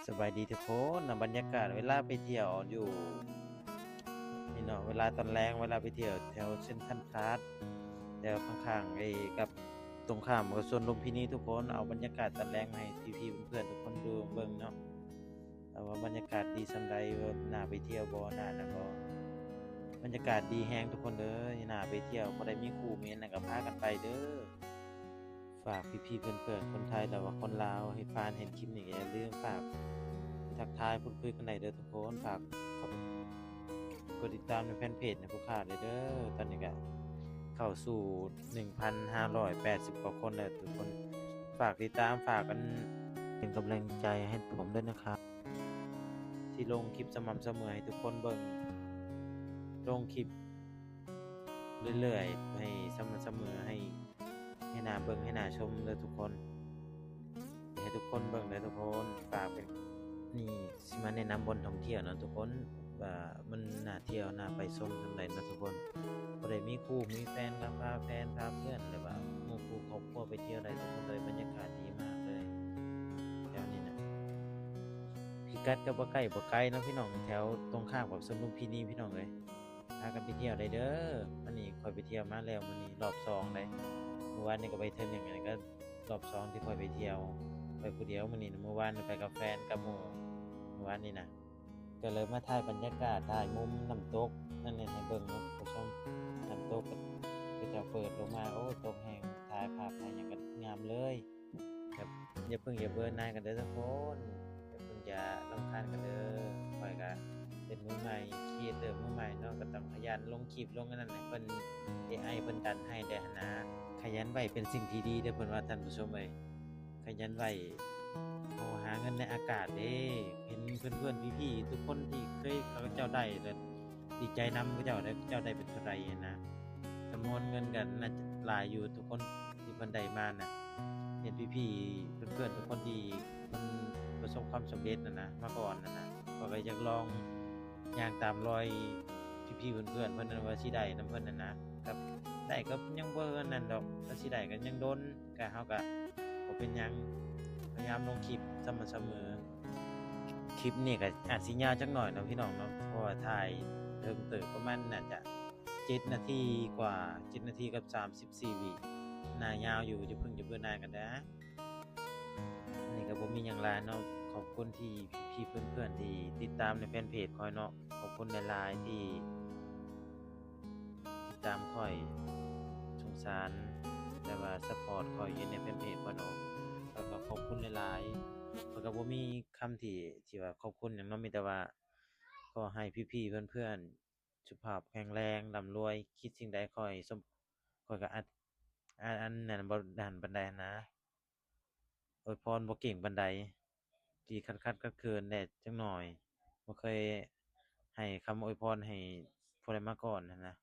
ສະບາຍດີທຸກຄົນເນາະ, ບັນຍາກາດເວລາໄປທ່ຽວຢູ່ນີ້ເນາະ, ເວລາຕອນແລງ ເວລາໄປທ່ຽວແຖວເຊັນທຣັນພາສ ແຖວຂ້າງໆ ເອີ ກັບຕົງຂ້າມກັບສວນລຸມພິນີທຸກຄົນ, ເອົາບັນຍາກາດຕອນແລງມາໃຫ້ພີ່ໆເພື່ອນໆທຸກຄົນດູເບິ່ງເນາະ. ແຕ່ວ່າບັນຍາກາດດີສ່ຳໃດ, ວ່າໜ້າໄປທ່ຽວບໍ່, ໜ້ານັ້ນບໍ່, ບັນຍາກາດດີແຮງທຸກຄົນເອີຍ, ໜ້າໄປທ່ຽວ, ຜູ້ໃດມີຄູ່ມີຫຍັງກໍພາກັນໄປເດີ. ຝາກພີ່ໆເພື່ອນໆຄົນໄທ ຫຼືວ່າຄົນລາວ ໃຫ້ຜ່ານເຫັນຄລິບນີ້ກໍຢ່າລືມຝາກທັກທາຍພູດຄຸຍກັນໄດ້ເດີທຸກຄົນ. ຝາກກົດ ກົດຕິດຕາມໃນແຟນເພຈໃຫ້ພວກຂ້າໄດ້ເດີ. ຕອນນີ້ກໍເຂົ້າສູ່ໜຶ່ງພັນຫ້າຮ້ອຍແປດສິບກວ່າຄົນແລ້ວທຸກຄົນ. ຝາກຕິດຕາມ, ຝາກອັນ ເປັນກຳລັງໃຈໃຫ້ຜົມດ້ວຍນະຄັບ ທີ່ລົງຄລິບສະໝ່ຳສະເໝີໃຫ້ທຸກຄົນເບິ່ງ, ລົງຄລິບເລື້ອຍໆ ໃຫ້ສະໝ່ຳສະເໝີ ໃຫ້ ໃຫ້ໜ້າເບິ່ງ ໃຫ້ໜ້າຊົມເດີທຸກຄົນ, ໃຫ້ທຸກຄົນເບິ່ງເດີທຸກຄົນ. ຝາກເປັນ ນີ້ຊິມາແນະນຳບ່ອນທ່ອງທ່ຽວເນາະທຸກຄົນ ວ່າມັນໜ້າທ່ຽວ ໜ້າໄປຊົມສ່ຳໃດເນາະທຸກຄົນ. ຜູ້ໃດມີຄູ່ມີແຟນ ກໍພາແຟນ ພາເພື່ອນ ຫຼືວ່າໝູ່ຄູ່ຄອບຄົວໄປທ່ຽວໄດ້ທຸກຄົນເລີຍ. ບັນຍາກາດດີມາກເລີຍແຖວນີ້ນະ. ພິກັດກໍບໍ່ໃກ້ບໍ່ໄກເນາະພີ່ນ້ອງ, ແຖວຕົງຂ້າມກັບສວນລຸມພິນີພີ່ນ້ອງເອີຍ. ພາກັນໄປທ່ຽວໄດ້ເດີ. ມື້ນີ້ຂ້ອຍໄປທ່ຽວມາແລ້ວ, ມື້ນີ້ຮອບສອງເດ້. ມື້ວານນີ້ກໍໄປເທື່ອໜຶ່ງ, ອັນນີ້ກໍຮອບສອງທີ່ຂ້ອຍໄປທ່ຽວ ໄປຜູ້ດຽວ. ມື້ນີ້ ມື້ວານໄປກັບແຟນກັບໝູ່ ມື້ວານນີ້ນະ. ກໍເລີຍມາຖ່າຍບັນຍາກາດ ຖ່າຍມຸມນ້ຳຕົກນັ້ນໃຫ້ເບິ່ງເນາະທ່ານຜູ້ຊົມ. ນ້ຳຕົກກໍ ເຂົາເຈົ້າເປີດລົງມາ, ໂອ້ ຕົກແຮງ, ຖ່າຍພາບຖ່າຍຫຍັງກໍງາມເລີຍ. ແບບຢ່າເພິ່ງຢ່າເບີນາຍກັນເດີທຸກຄົນ, ຢ່າເພິ່ງຢ່າລຳຄານກັນເດີ. ຂ້ອຍກະເປັນມືໃໝ່ ຄຣີເອເຕີມືໃໝ່ເນາະ, ກໍຕ້ອງຂະຫຍັນລົງຄລິບລົງອັນນັ້ນໃຫ້ເພິ່ນ, ເອໄອເພິ່ນດັນໃຫ້ແດ່ຫັ້ນນະ. ຂະຫຍັນໄຫວ້ເປັນສິ່ງທີ່ດີເດີ ເພິ່ນວ່າທ່ານຜູ້ຊົມເອີຍ. ຂະຫຍັນໄຫວ້ ເຮົາຫາເງິນໃນອາກາດເດ້. ເຫັນເພື່ອນໆ ພີ່ໆ ທຸກຄົນທີ່ເຄີຍ ເຂົາເຈົ້າໄດ້ ແລ້ວດີໃຈນຳເຂົາເຈົ້າເດ້, ເຂົາເຈົ້າໄດ້ເປັນເທົ່າໃດຫັ້ນນະ. ຈຳນວນເງິນກໍໜ້າຈະຫຼາຍຢູ່ທຸກຄົນທີ່ເພິ່ນໄດ້ມານະ. ເຫັນພີ່ໆ ເພື່ອນໆ ທຸກຄົນທີ່ເພິ່ນປະສົບຄວາມສຳເລັດຫັ້ນນະ ມາກ່ອນຫັ້ນນະ, ຂ້ອຍກໍຢາກລອງຍ່າງຕາມລອຍພີ່ໆ ເພື່ອນໆ ເພິ່ນນັ້ນ ວ່າຊິໄດ້ນຳເພິ່ນຫັ້ນນະ. ກໍໄດ້ກໍຍັງບໍ່ອັນນັ້ນດອກ, ກໍຊິໄດ້ກໍຍັງດົນ. ກະເຮົາກະບໍ່ເປັນຫຍັງ, ພະຍາຍາມລົງຄລິບສະໝ່ຳສະເໝີ. ຄລິບນີ້ກະອາດຊິຍາວຈັກໜ້ອຍເນາະພີ່ນ້ອງເນາະ, ເພາະວ່າຖ່າຍເຖິງເຕີບ ປະມານໜ້າຈະເຈັດນາທີກວ່າ, ເຈັດນາທີກັບສາມສິບສີ່ວິ. ໜ້າຍາວຢູ່, ຢ່າເພິ່ງຢ່າເບີນາຍກັນເດີ. ອັນນີ້ກະບໍ່ມີຫຍັງຫຼາຍເນາະ, ຂອບຄຸນທີ່ພີ່ໆ ເພື່ອນໆ ທີ່ຕິດຕາມໃນແຟນເພຈຂ້ອຍເນາະ. ຂອບຄຸນຫຼາຍໆ ທີ່ ຕິດຕາມຂ້ອຍ, ສົງສານ ແລະວ່າຊັບພອດຂ້ອຍຢູ່ໃນແຟນເພຈຂ້ອຍເນາະ. ຂ້ອຍກໍຂອບຄຸນຫຼາຍໆ. ຂ້ອຍກໍບໍ່ມີຄຳທີ່ ທີ່ວ່າຂອບຄຸນຫຍັງເນາະ, ມີແຕ່ວ່າຂໍໃຫ້ພີ່ໆ ເພື່ອນໆ ສຸຂະພາບແຂງແຮງ, ລ່ຳລວຍ, ຄິດສິ່ງໃດຂໍໃຫ້ສົມ, ຂ້ອຍກໍອາດ ອາດ ອັນນັ້ນບໍ່ດັນປານໃດຫັ້ນນະ. ອວຍພອນບໍ່ເກັ່ງປານໃດ, ທີ່ຂັດໆຂັດເຂີນແດ່ຈັກໜ້ອຍ, ບໍ່ເຄີຍໃຫ້ຄຳອວຍພອນໃຫ້ຜູ້ໃດມາກ່ອນຫັ້ນນະ.